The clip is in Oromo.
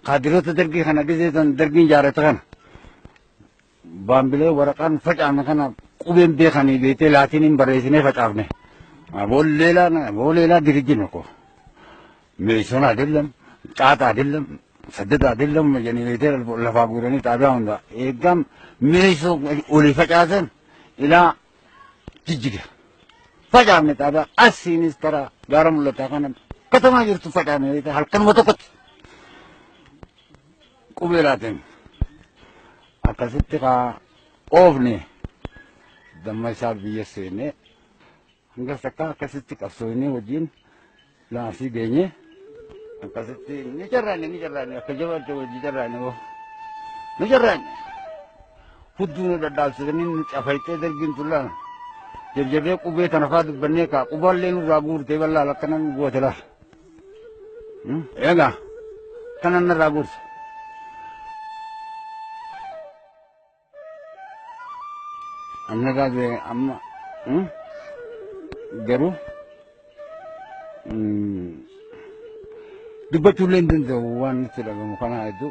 Kaadiroota dargii kana gisee san dargiin jaarate kana. Baambilee waraqaan facaafne kana qubeen beekanii beektee laatiniin barreessinee facaafne. Booleelaa dirijjine ko. Meeshaan አይደለም ጫት አይደለም ስደት አይደለም jedhanii beektee lafaa guuranii xaabiyaa hunda eeggam meeshoo olii facaasan ilaa jijjiga. Facaafne xaabiyaa asiinis karaa gaara mul'ataa kana katamaa jirtu facaafne beektee halkanuma tokkotti qubee laateen akkasitti kaa oofne damma isaa biyya seenne hanga takka akkasitti qabsoofnee wajjin laasii geenye akkasitti ni carraanne ni carraanne akka jabaatti wajji carraanne boo ni carraanne hudduu nu dhadhaabsisanii nu cafayxee dargiin tullaan jajjabee qubee tana faa dubbannee kaa quballee nurraa guurtee bal'aa akkana nu goote laal eegaa kana narraa guurte. Annarraa du'e amma garuu dubbachuullee hin danda'u waan nutti dhagamu kana hedduu.